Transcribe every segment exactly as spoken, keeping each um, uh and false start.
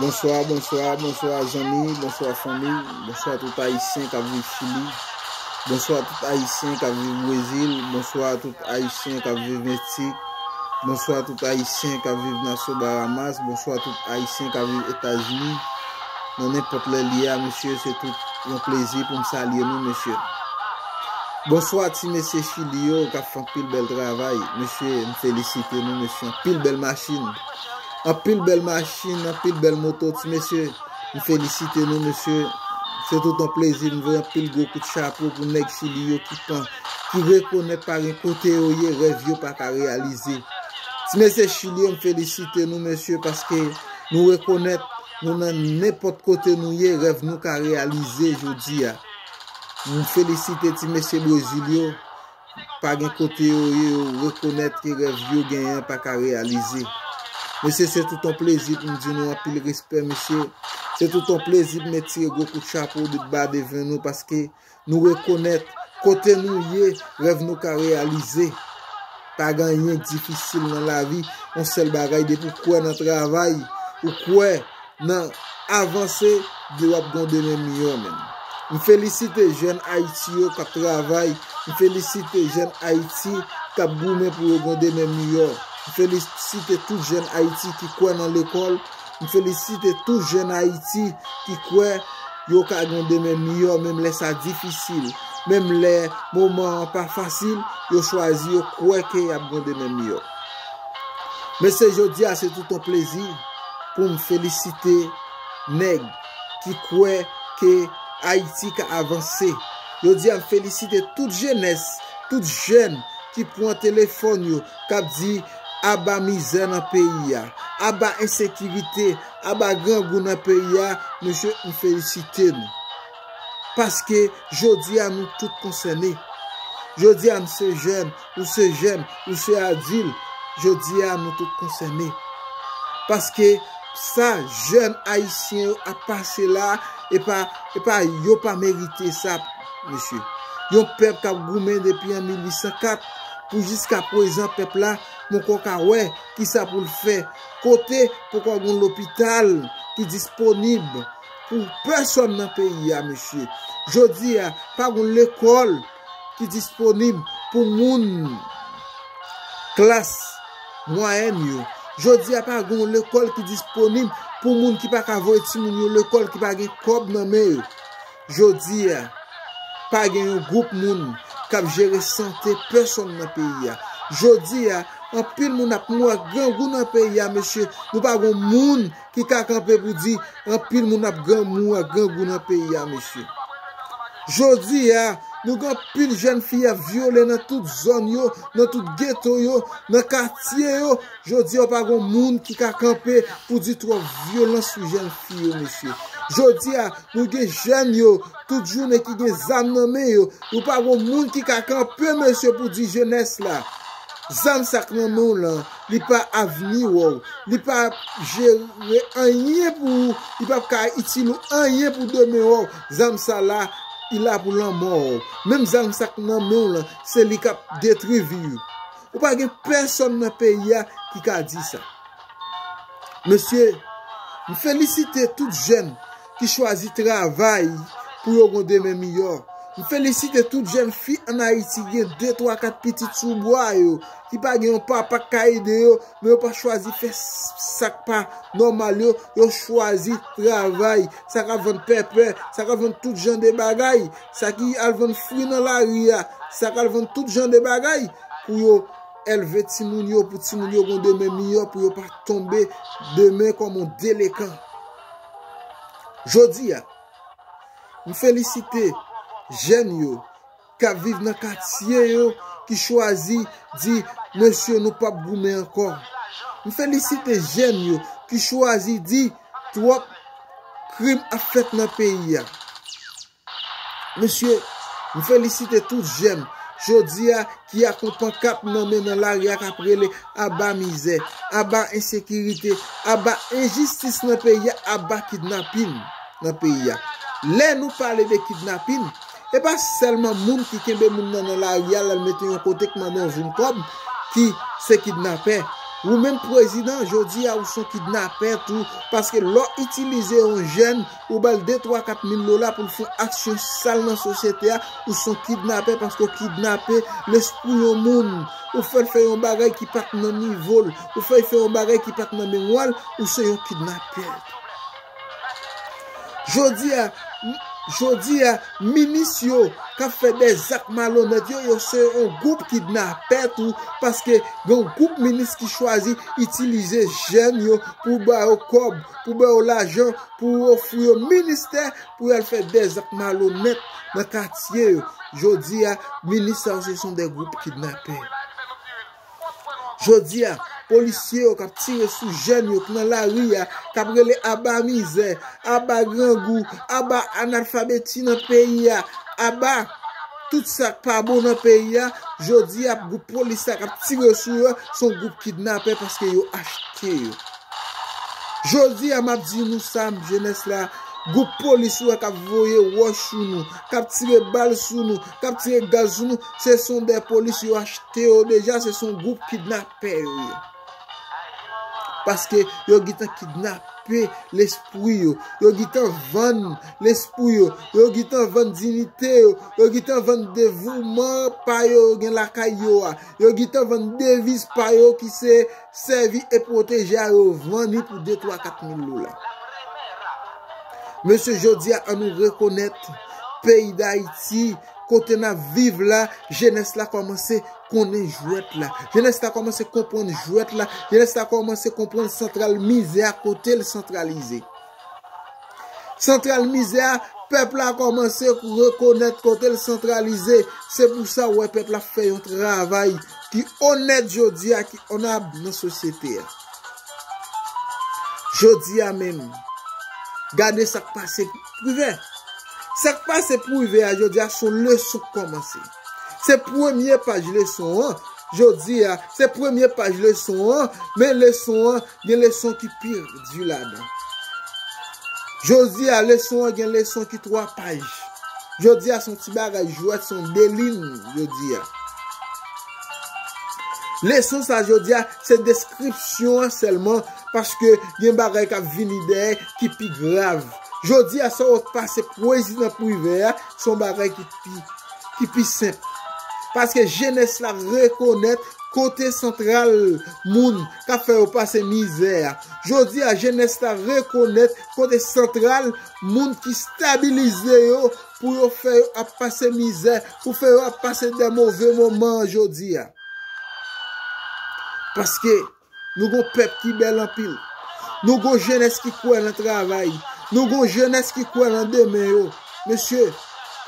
Bonswa, bonswa, bonswa zanmi, bonswa fanmi, bonswa tout Ayisyen k ap viv Chili, bonswa tout Ayisyen k ap viv Brezil, bonswa tout Ayisyen k ap viv Meksik, bonswa tout Ayisyen k ap viv Nassau Bahamas, bonswa tout Ayisyen k ap viv Etazini. Nan nenpòt lè li a, mesye, se tout yon plezi pou m salye nou, mesye. Bonswa ti mesye Chili yo k ap fè anpil bèl travay, mesye, m felisite nou, mesye, anpil bèl machin. Anpil bèl machin, anpil bèl moto, ti mesye. M felisite nou, mesye. Se tout yon plezi, m voye anpil gwo kout chapo pou nèg Chili yo ki pan, ki rekonèt pa gen kote yo ye, rèv yo pa ka reyalize. Ti mesye Chili yo, m felisite nou, mesye, paske nou rekonèt nou nan nenpòt kote nou ye, rèv nou ka reyalize jodi a. M felisite ti mesye Brezil yo. Pa gen kote yo ye, yo rekonèt ke rèv yo genyen pa ka reyalize. Mesye, se tout yon plezi pou m di nou anpil respè, mesye. Se tout yon plezi pou m retire gwo kout chapo de ba devan nou, paske nou rekonèt kote nou ye, rèv nou ka reyalize. Pa gen anyen k difisil nan lavi, yon sèl bagay, depi w kwè nan travay, ou kwè nan avanse, di w ap gen yon demen miyò menm. M felisite jèn Ayiti yo k ap travay, m felisite jèn Ayiti k ap goumen pou yo gen yon demen miyò. M felisite tout jèn Ayiti ki kwè nan lekòl, m felisite tout jèn Ayiti ki kwè yo ka gen yon demen miyò, menm lè sa difisil, menm lè moman an pa fasil, yo chwazi, yo kwè ke y ap gen yon demen miyò. Mesye, jodi a se tout yon plezi pou m felisite nèg ki kwè ke Ayiti ka avanse. Jodi a, m felisite tout jenès, tout jèn ki pran telefòn yo, k ap di, "Aba mizè nan peyi a, aba ensekirite, aba grangou nan peyi a." Mesye, m felisite nou. Paske jodi a, nou tout konsène. Jodi a, m se jèn, ou se jèn, ou se adil. Jodi a, nou tout konsène. Paske sa jèn ayisyen yo ap pase la, e pa, e pa, yo pa merite sa, mesye. Yon pèp k ap goumen depi an mil uit san kat, pou jiska prezan pèp la, poko ka wè kisa pou l fè. Kote poko gen lopital ki disponib pou pèsòn nan peyi a, mesye. Jodi a, pa gen lekòl ki disponib pou moun klas mwayèn yo. Jodi a, pa gen lekòl ki disponib pou moun ki pa ka voye timoun yo lekòl, ki pa gen kòb nan men yo. Jodi a, pa gen yon gwoup moun k ap jere sante pèsòn nan peyi a. Jodi a, anpil moun ap mouri ak grangou nan peyi a, mesye. Nou pa gen moun ki ka kanpe pou di anpil moun ap gran mouri ak grangou nan peyi a, mesye. Jodi a, nou gen anpil jèn fi ap vyole nan tout zòn yo, nan tout geto yo, nan katye yo. Jodi a, pa gen moun ki ka kanpe pou di twòp vyolans sou jèn fi yo, mesye. Jodi a, nou gen jèn yo, tout jounen ki gen zam nan men yo. Nou pa gen moun ki ka kanpe, mesye, pou di jenès la, zam sa k nan men w lan, li pa avni w, li pa jere anyen pou ou, li p ap ka itil ou anyen pou demen w. Zam sa la, li la pou lanmò w. Menm zam sa k nan men w lan, se li k ap detwi vi w. Ou pa gen pèsòn nan peyi a ki ka di sa. Mesye, m felisite tout jèn ki chwazi travay pou yo gen demen miyò. M felisite tout jèn fi ann Ayiti ki gen de, twa, kat pitit sou bra yo, ki pa gen yon papa k ka ede yo, men yo pa chwazi fè s-, sa k pa nòmal yo, yo chwazi travay, sa k ap vann pèpè, sa k ap vann tout jan de bagay, sa ki al vann fri nan lari a, sa k al vann tout jan de bagay, pou yo elve timoun yo, pou timoun yo gen demen miyò, pou yo pa tonbe demen kòm yon delekan. Jodi a, m felisite jèn yo k ap viv nan katye yo ki chwazi di, "Mesye, nou p ap goumen ankò." M felisite jèn yo ki chwazi di, "Twòp krim ap fèt nan peyi a." Mesye, m felisite tout jèn jodi a ki ak yon pankart nan men nan lari a k ap rele aba mizè, aba ensekirite, aba enjistis nan peyi a, aba kidnapin nan peyi a. Lè nou pale de kidnapin, e pa sèlman moun ki kenbe moun nan nan lari a, l al mete yon kote k mande yon voum kòb ki se kidnapè. Ou menm prezidan, jodi a ou se yon kidnapè tou, paske lè w itilize yon jèn, ou ba l de, twa, kat mil dola pou l fè yon aksyon sal nan sosyete a, ou se yon kidnapè paske w kidnape lespri yon moun, ou fè l fè yon bagay ki pa t nan nivo l, ou fè l fè yon bagay ki pa t nan memwa l, ou se yon kidnapè. Jodi a, m- jodi a, minis yo k ap fè dèzak malonèt yo, yo se yon gwoup kidnapè tou, paske gen yon gwoup minis ki chwazi itilize jèn yo pou ba yo kòb, pou ba yo lajan, pou ofri yo ministè, pou y al fè dèzak malonèt nan katye yo. Jodi a, minis sa yo se son de gwoup kidnapè. Jodi a, polisye yo k ap tire sou jèn yo k nan lari a, k ap rele aba mizè, aba grangou, aba analfabeti nan peyi a, aba tout sa k pa bon nan peyi a. Jodi a, gwoup polis la k ap tire sou yo, se yon gwoup kidnapè paske yo achte yo. Jodi a, m ap di nou sa, jenès la, gwoup polis ou wè k ap voye wòch sou nou, k ap tire bal sou nou, k ap tire gaz sou nou, se son de polis yo achte yo deja, se son gwoup kidnapè yo ye. Paske yo gentan kidnape lespri yo, yo gentan vann lespri yo, yo gentan vann diyite yo, yo gentan vann devouman pa yo yo gen lakay yo a, yo gentan vann deviz pa yo ki se sèvi e pwoteje a, yo vann li pou de, twa, kat mil dola. Mesye, jodi a, ann nou rekonèt peyi Dayiti, kote n ap viv la, jenès la kòmanse konnen jwèt la. Jenès la kòmanse konprann jwèt la. Jenès la kòmanse konprann santral mizè a, kote l santralize. Santral mizè a, pèp la kòmanse rekonèt kote l santralize. Se pou sa w wè pèp la fè yon travay ki onèt jodi a, ki onab nan sosyete a. Jodi a menm, gade sa k pase Privè. Sa k pase Privè a jodi a, se yon leson k kòmanse. Se premye paj leson an. Jodi a, se premye paj leson an, men leson an, gen leson ki pi di ladan. Jodi a, leson an gen leson ki twa paj. Jodi a, se yon ti bagay jwèt, se yon delin, jodi a. Leson sa jodi a, se deskripsyon an sèlman, paske gen bagay k ap vini dèyè ki pi grav. Jodi a, sa w pase prezidan Privè a, se yon bagay ki pi, ki pi senp. Paske jenès la rekonèt kote santral moun k ap fè yo pase mizè a. Jodi a, jenès la rekonèt kote santral moun ki stabilize yo pou yo fè yo ap pase mizè, pou fè yo ap pase de move moman an jodi a. Paske nou gon pèp ki bèl anpil. Nou gon jenès ki kwè nan travay. Nou gon jenès ki kwè nan demen yo. Mesye,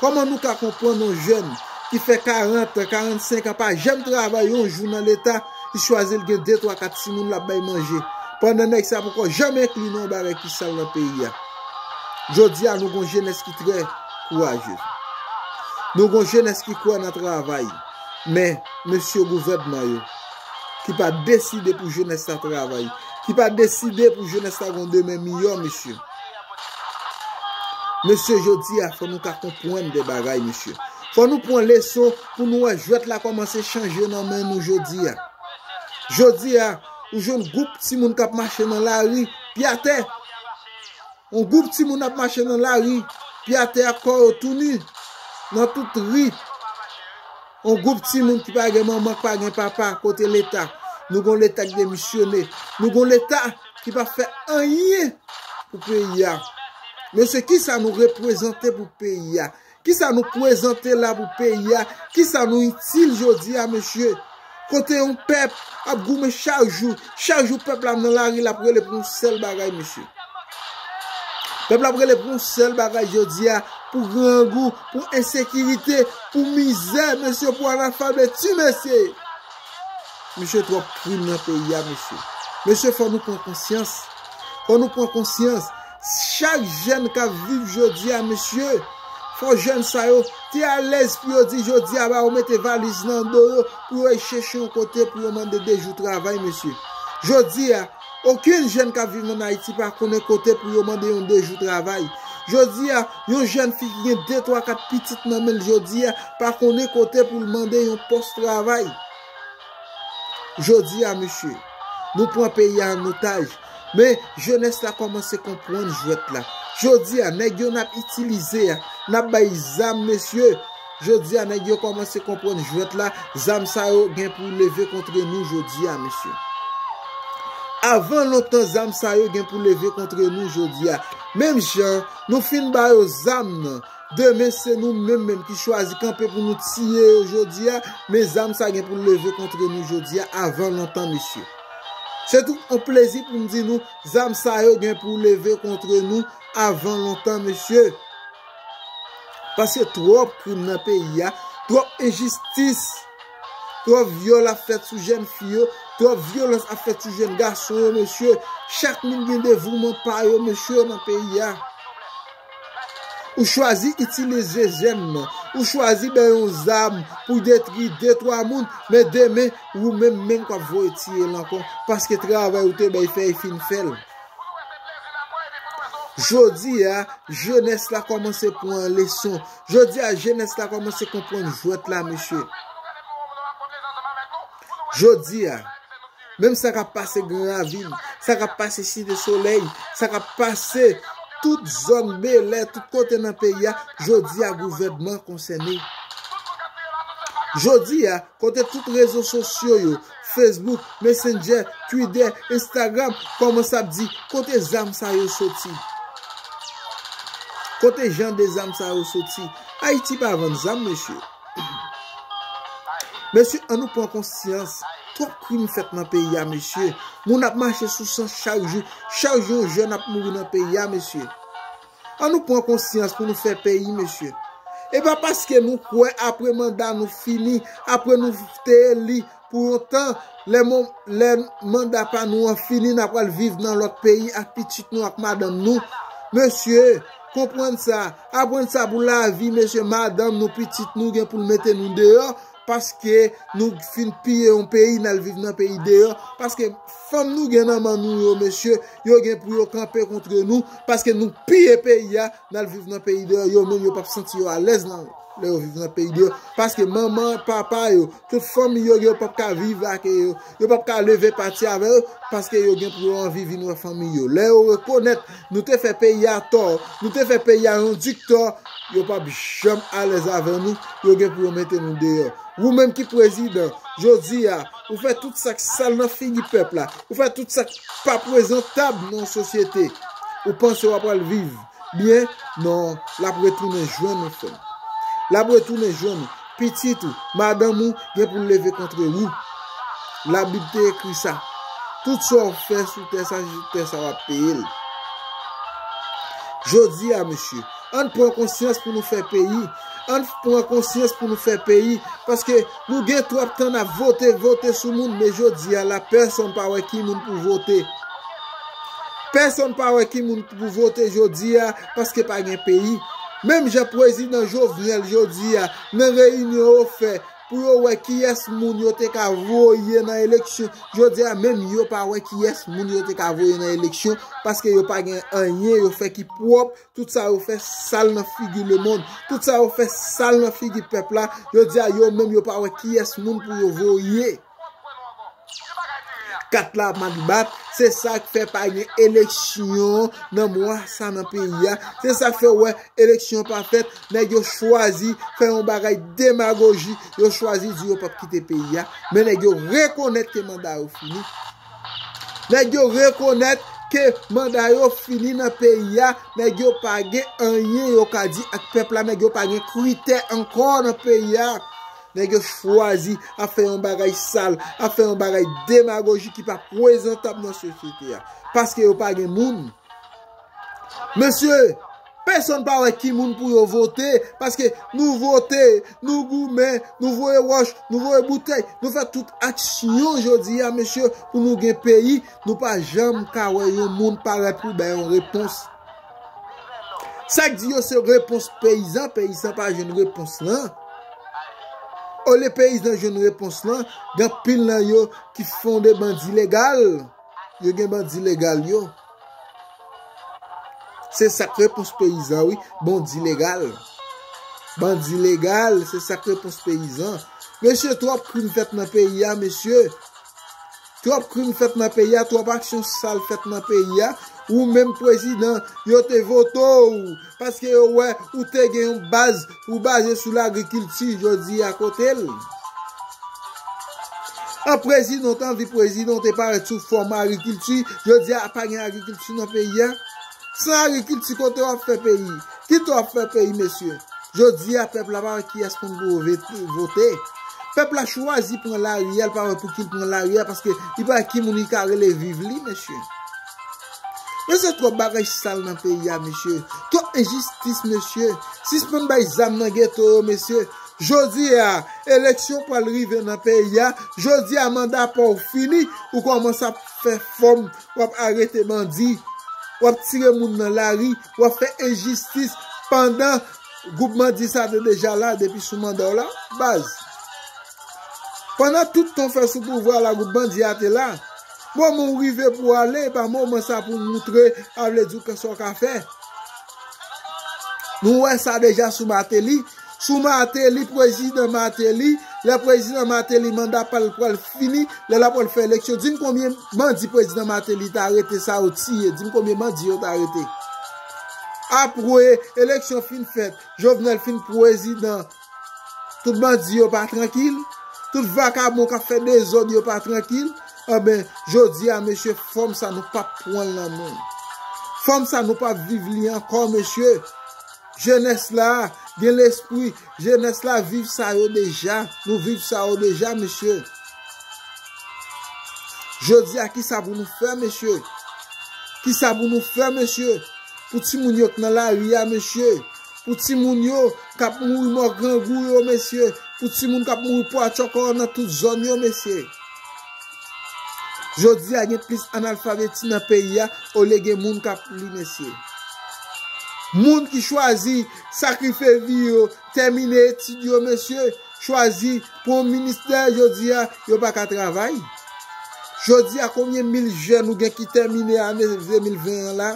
kòman nou ka konprann yon jèn ki fè karant an, karannsenk an, pa janm travay yon jou nan Leta, li chwazi l gen de, twa, kat timoun l ap bay manje, pandan nèg sa poko janm enkli nan yon bagay ki sal nan peyi a? Jodi a, nou gon jenès ki trè kouraje. Nou gon jenès ki kwè nan travay. Men, mesye gouvènman yo, ki pa deside pou jenès la travay, ki pa deside pou jenès la gon demen miyò, mesye. Mesye, jodi a, fò nou ka konprann de bagay, mesye. Fò nou pran leson pou nou wè jwèt la kòmanse chanje nan men nou jodi a. Jodi a, ou jwenn gwoup timoun k ap mache nan lari, pye atè. Yon gwoup timoun ap mache nan lari, pye atè ak kò yo tou ni, nan tout ri. Yon gwoup timoun ki pa gen manman, ki pa gen papa, kote Leta? Nou gon Leta ki demisyone. Nou gon Leta ki pa fè anyen pou peyi a. Mesye, kisa nou reprezante pou peyi a? Kisa nou prezante la pou peyi a? Kisa nou itil jodi a, mesye? Kote yon pèp ap goumen chak jou, chak jou pèp la nan lari, l ap rele pou yon sèl bagay, mesye. Pèp la ap rele pou yon sèl bagay jodi a, pou grangou, pou ensekirite, pou mizè, mesye, pou analfabeti, mesye. Mesye, twòp krim nan peyi a, mesye. Mesye, fò nou pran konsyans. Fò nou pran konsyans. Chak jèn k ap viv jodi a, mesye, fò jèn sa yo te alèz pou yo di jodi a, ba yo mete valiz nan do yo, pou yo al chèche yon kote pou yo mande de jou travay, mesye. Jodi a, okenn jèn k ap viv ann Ayiti pa konnen kote pou yo mande yon de jou travay. Jodi a, yon jèn fi ki gen de, twa, kat pitit nan men l jodi a, pa konnen kote pou l mande yon pòs travay. Jodi a, mesye, Nou pran peyi a an otaj. Men, jenès la kòmanse konprann jwèt la. Jodi a, nèg yo n ap itilize a, n ap bay zam, mesye. Jodi a, nèg yo kòmanse konprann jwèt la. Zam sa yo gen pou leve kontre nou jodi a, mesye. Avan lontan, zam sa yo gen pou leve kontre nou jodi a. Menm jan nou fin ba yo zam nan, demen se nou menm menm ki chwazi kanpe pou nou tiye yo jodi a, men zam sa gen pou leve kontre nou jodi a avan lontan, mesye. Se tout yon plezi pou m di nou, zam sa yo gen pou leve kontre nou avan lontan, mesye. Paske twòp krim nan peyi a, twòp enjistis, twòp vyòl ap fèt sou jèn fi yo, twòp vyolans ap fèt sou jèn gason yo, mesye. Chak moun gen devouman pa yo, mesye, nan peyi a. Ou chwazi itilize jèn nan, ou chwazi bay yon zam pou detwi de twa moun, men demen, ou menm menm k ap voye tiye l ankò, paske travay ou te bay fè, e fin fè l. Jodi a, jenès la kòmanse pran leson. Jodi a, jenès la kòmanse konprann jwèt la, mesye. Jodi a, menm sa k ap pase Gran Ravin, sa k ap pase Site Solèy, sa k ap pase tout zòn Belè, tout kote nan peyi a, jodi a, gouvènman konsène. Jodi a, kote tout rezo sosyo yo, Facebook, Messenger, Twitter, Instagram, kòmanse ap di, kote zam sa yo soti? Kote jan de zam sa yo soti? Ayiti pa vann zam, mesye. Mesye, ann nou pran konsyans. Twòp krim fèt nan peyi a, mesye. Moun ap mache sou san chak jou. Chak jou, yon jèn ap mouri nan peyi a, mesye. Ann nou pran konsyans pou nou fè peyi, mesye. E pa paske nou kwè apre manda nou fini, apre nou te eli pou yon tan, lè mon-, lè manda pa nou an fini, n ap al viv nan lòt peyi ak pitit nou, ak madanm nou. Mesye, konprann sa. Aprann sa pou lavi, mesye, madanm nou, pitit nou gen pou l mete nou deyò, paske nou fin piye yon peyi, n al viv nan peyi deyò, paske fanm nou gen nan men nou yo, mesye, yo gen pou yo kanpe kontre nou, paske nou piye peyi a, n al viv nan peyi deyò, yo menm yo p ap santi yo alèz nan, lè yo viv nan peyi deyò, paske manman, papa yo, tout fanmi yo, yo p ap ka viv ak yo, yo p ap ka leve pati avè yo, paske yo gen pou yo anvi vin wè fanmi yo. Lè yo rekonèt nou te fè peyi a tò, nou te fè peyi a yon diktò, yo p ap janm alèz avè nou, yo gen pou yo mete nou deyò. Ou menm ki prezidan, jodi a, ou fè tout sa k sal nan figi pèp la, ou fè tout sa k pa prezantab nan yon sosyete, ou panse w ap al viv byen? Non, l ap retounen jwenn ou, frè m. L ap retounen jwenn ou. Pitit ou, madanm ou gen pou leve kontre ou. Labib te ekri sa. Tout sa w fè sou tè sa, sou tè sa w ap peye l. Jodi a, mesye, ann pran konsyans pou nou fè peyi. Ann pran konsyans pou nou fè peyi. Paske nou gen twòp tan n ap vote, vote sou moun, men jodi a la, pèsonn pa wè ki moun pou vote. Pèsonn pa wè ki moun pou vote jodi a, paske pa gen peyi. Menm jan prezidan Jovenel jodi a, nan reyinyon yo fè, pou yo wè kiyès moun yo te ka voye nan eleksyon. Jodi a, menm yo pa wè kiyès moun yo te ka voye nan eleksyon, paske yo pa gen anyen yo fè ki pwòp. Tout sa yo fè sal nan figi lemonn. Tout sa yo fè sal nan figi pèp la. Jodi a, yo menm yo pa wè kiyès moun pou yo voye. Kat la ap mal bat, se sa k fè pa gen eleksyon nan mwa sa nan peyi a. Se sa k fè w wè eleksyon pa fèt, nèg yo chwazi fè yon bagay demagoji, yo chwazi di yo p ap kite peyi a. Men nèg yo rekonèt ke manda yo fini. Nèg yo rekonèt ke manda yo fini nan peyi a, nèg yo pa gen anyen yo ka di ak pèp la, nèg yo pa gen kritè ankò nan peyi a. Nèg yo chwazi ap fè yon bagay sal, ap fè yon bagay demagoji ki pa prezantab nan sosyete a. Paske yo pa gen moun. Mesye, pèsonn pa wè ki moun pou yo vote, paske nou vote, nou goumen, nou voye wòch, nou voye boutèy, nou fè tout aksyon jodi a, mesye, pou nou gen peyi, nou pa janm ka wè yon moun parèt pou bay yon repons. Sa k di yo se repons peyizan, peyizan pa jwenn repons lan. Olye peyizan jwenn repons lan, gen anpil nan yo ki fonde bandi legal. Yo gen bandi legal yo. Se sa k repons peyizan, wi. Bandi legal. Bandi legal, se sa k repons peyizan. Mesye, twòp krim fèt nan peyi a, mesye. Twòp krim fèt nan peyi a, twòp aksyon sal fèt nan peyi a. Ou menm prezidan, yo te vote w, paske yo wè ou te gen yon baz, ou baze sou lagrikilti, jodi a kote l? An prezidan, w te anvi prezidan, w te parèt sou fòm agrikilti, jodi a pa gen agrikilti nan peyi a. San agrikilti, kote w ap fè peyi? Kite w ap fè peyi, mesye? Jodi a, pèp la pa wè kiyès moun pou yo vet-, vote. Pèp la chwazi pran lari a, l pa wè pou ki l pran lari a, paske li pa wè ki moun li ka rele viv li, mesye. Mesye, twòp bagay sal nan peyi a, mesye. Twòp enjistis, mesye. Sispann bay zam nan geto yo, mesye. Jodi a, eleksyon pral rive nan peyi a. Jodi a, manda pa w fini, ou kòmanse ap fè fòm, w ap arete bandi, w ap tire moun nan lari, w ap fè enjistis pandan gwoup bandi sa te deja la depi sou manda w la, baz. Pandan tout tan w fè sou pouvwa la, gwoup bandi a te la. Moman w rive pou w ale, e pa moman sa pou w moutre, a vle di w kè sa w ka fè. Nou wè sa deja sou Martelly. Sou Martelly, prezidan Martelly, lè prezidan Martelly manda pa l pral fini, lè l ap pral fè eleksyon, di m konbyen bandi prezidan Martelly ta arete sa yo tiye, di m konbyen bandi yo ta arete. Apre eleksyon fin fèt, Jovenel fin prezidan, tout bandi yo pa trankil, tout vakabon k ap fè dezòd yo pa trankil, anben, jodi a, mesye, fòm sa nou p ap pran l nan men w. Fòm sa nou p ap viv li ankò, mesye. Jenès la gen lespri, jenès la viv sa yo deja, nou viv sa yo deja, mesye. Jodi a, kisa pou nou fè, mesye? Kisa pou nou fè, mesye? Pou timoun yo k nan lari a, mesye. Pou timoun yo k ap mouri mò grangou yo, mesye. Pou timoun k ap mouri pwa tchòkò nan tout zòn yo, mesye. Jodi a, gen plis analfabeti nan peyi a, olye gen moun k ap li, mesye. Moun ki chwazi sakrifye vi yo, tèmine etid yo, mesye, chwazi pran ministè, jodi a, yo pa ka travay. Jodi a, konbyen mil jèn ou gen ki tèmine ane de mil ven an la?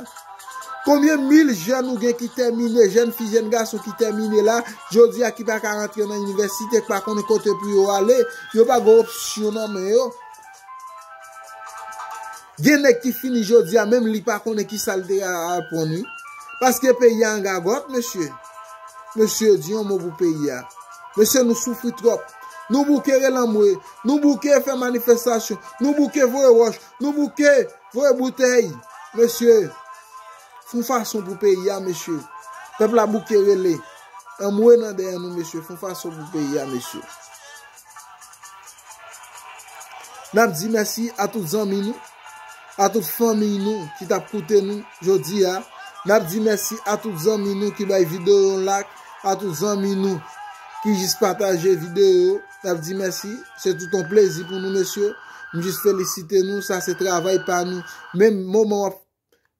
Konbyen mil jèn ou gen ki tèmine, jèn fi, jèn gason ki tèmine la, jodi a ki pa ka rantre nan inivèsite, ki pa konnen kote pou yo ale, yo pa gen opsyon nan men yo? Gen nèg ki fini jodi a, menm li pa konnen ki sa l te a-, aprann, wi. Paske peyi a an gagòt, mesye. Mesye, di yon mo pou peyi a. Mesye, nou soufri twòp. Nou bouke rele anmwe. Nou bouke fè manifestasyon. Nou bouke voye wòch. Nou bouke voye boutèy. Mesye, fè yon fason pou peyi a, mesye. Pèp la bouke rele. Anmwe nan dèyè nou, mesye. Fè yon fason pou peyi a, mesye. N ap di mèsi a tout zanmi nou, a tout fanmi nou ki t ap koute nou jodi a. N ap di mèsi a tout zanmi nou ki bay videyo yon like, a tout zanmi nou ki jis pataje videyo yo. N ap di mèsi. Se tout yon plezi pou nou, mesye. M jis felisite nou. Sa se travay pa nou. Menm moman w ap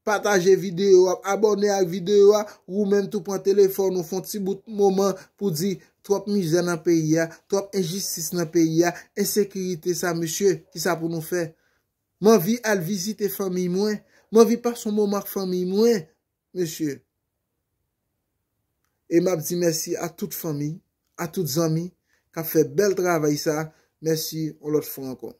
pataje videyo, w ap abòne ak videyo a, ou menm tou pran telefòn ou, fè yon ti bout moman pou di, twòp mizè nan peyi a, twòp enjistis nan peyi a, ensekirite sa, mesye, kisa pou nou fè? M anvi al vizite fanmi mwen, m anvi pase yon moman ak fanmi mwen, mesye. E m ap di mèsi a tout fanmi, a tout zanmi k ap fè bèl travay sa. Mèsi yon lòt fwa ankò.